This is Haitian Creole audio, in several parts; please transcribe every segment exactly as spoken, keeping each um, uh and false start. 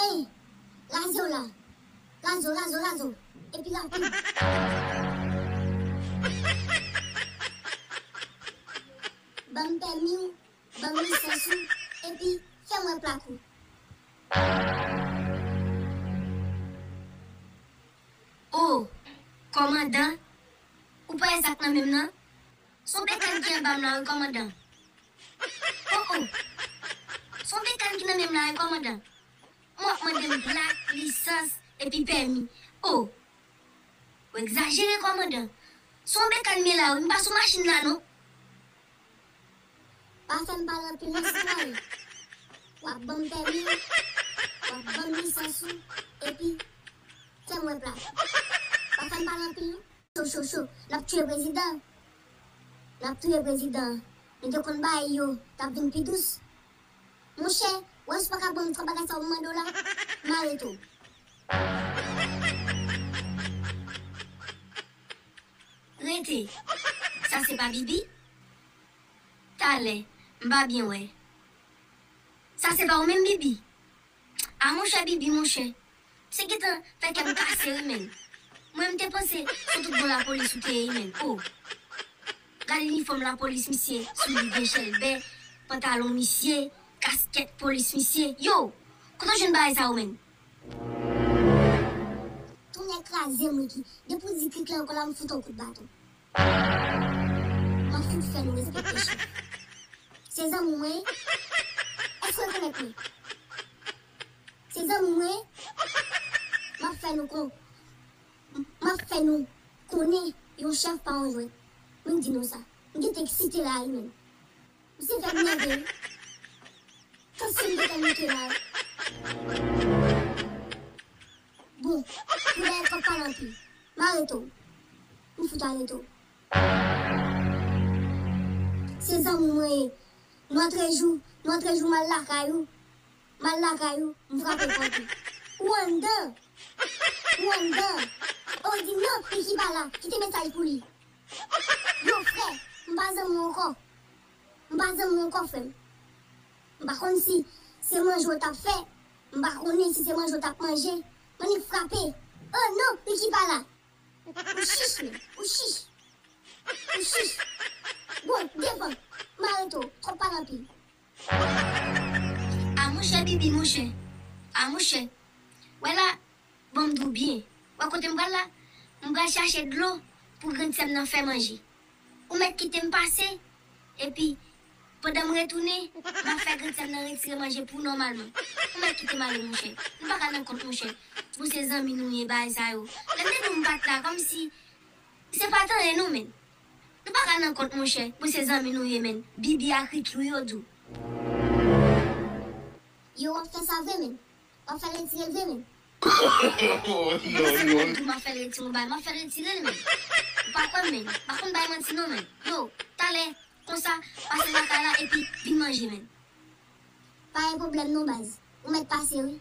Ey, raze w la. Raze w, raze w, raze w. Epi rapid. Ban m pèmi w, ban m lisans ou, epi fè m wè plak ou. O, kòmandan, ou pa wè sa k nan men m nan? Se yon bekàn ki anba m la wi, kòmandan. O, o. Se yon bekàn ki nan men m la wi, kòmandan. Mwen w ap mande m plak, lisans, epi pèmi. O. Ou egzajere, kòmandan. Se yon bekàn m ye la wi, m pa sou machin la non. Pa fè m pale anpil non, Simaye. W ap ban m pèmi w, w ap ban m lisans ou, epi fè m wè plak. Pa fè m pale anpil non. Cho, cho, cho. N ap touye prezidan. N ap touye prezidan. Nou te konn bay yo, t ap vin pi dous. Monchè, w wè si w pa ka ban m twa bagay sa yo m mande w la, m arete w. Rete. Sa se pa Bibi? Talè, m pa byen wè. Sa se pa ou menm, Bibi? A monchè Bibi, monchè. Misye gentan fè kè m kase wi, menn. Mwen, m te panse se tout bon lapolis ou te ye, menn. O. Gade inifòm lapolis misye sou li, gen chèlbè, pantalon misye, kaskèt polis misye. Yo! Kote w jwenn bagay sa yo, menn? Tonnè kraze m, Ricky. Depi w di Krik la ankò la, m fout w yon kout baton. M ap fout fè nou respekte chèf. Se zanmi w mwen ye? Èske w rekonèt mwen? Se zanmi w mwen ye? M ap fè nou kon-, m ap fè nou konnen yon chèf pa yon jwèt. Mwen di nou sa. M gentan eksite la wi, menn. Misye fè m nève wi. Tansyon m gentan monte la wi. Bon, pou dèyè kòk pale anpil. M arete w. M fout arete w. Se zanmi mwen ye. Nou antre jou, nou antre jou m al lakay ou. M al lakay ou, m frape pòt ou. Ou anndan! Ou anndan! Ou di non, Ricky pa la, kite mesaj pou li. Yo, frè, m pa zanmi w ankò. M pa zanmi w ankò, frè m. M pa konn si se manje w t ap fè. M pa konnen si se manje w t ap manje. M annik frape. O non, Ricky pa la. Ou chich, men. Ou chich. Ou chich. Bon, devan. M arete w. Twòp pale anpil. A monchè Bibi, monchè. A monchè. Wè la, bon, m di w byen. Wè kote m pral la? M pral chache dlo pou grann sè m nan fè manje. Ou mèt kite m pase, epi, pandan m retounen, m ap fè grann sè m nan retire manje pou ou nòmalman. Ou mèt kite m ale, monchè. Nou pa ka nan kont, monchè. Bon, se zanmi nou ye, bagay sa yo. Lè m te di w m pa t la, kòmsi se pa t anyen non, menn. Nou pa ka nan kont, monchè. Bon, se zanmi nou ye, menn. Bibi ak Ricky, wi, yo di w. Yo, w ap fè sa vre, menn. W ap fè l retire l vre, menn. Ou panse m konn tou m ap fè l retire yon bagay? M ap fè l retire l, menn. Ou pa kwè m, menn. M pa konn bay manti non, menn. Yo, talè, konsa, pase lakay la epi vin manje, menn. Pa gen pwoblèm non, baz. Ou mèt pase, wi.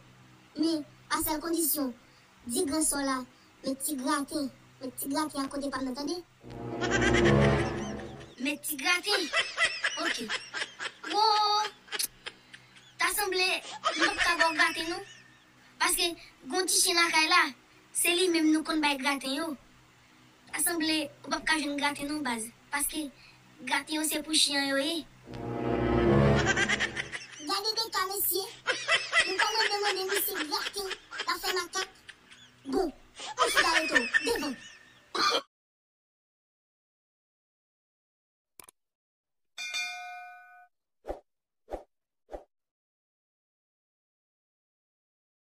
Men, a sèl kondisyon, di gran sè w la, met ti graten, met ti graten a kote pa m nan, tande? Met ti graten. Oke. Wo! Ta sanble, m p ap ka ba w graten non. Paske, gon ti chen lakay la, se li menm nou konn bay graten yo. Ta sanble, ou p ap ka jwenn graten non, baz. Paske, graten yo se pou chen an yo ye. Gade de ka, mesye. Nou kòmanse mande misye graten, l ap fè makak. Bon, ou fout arete w, devan.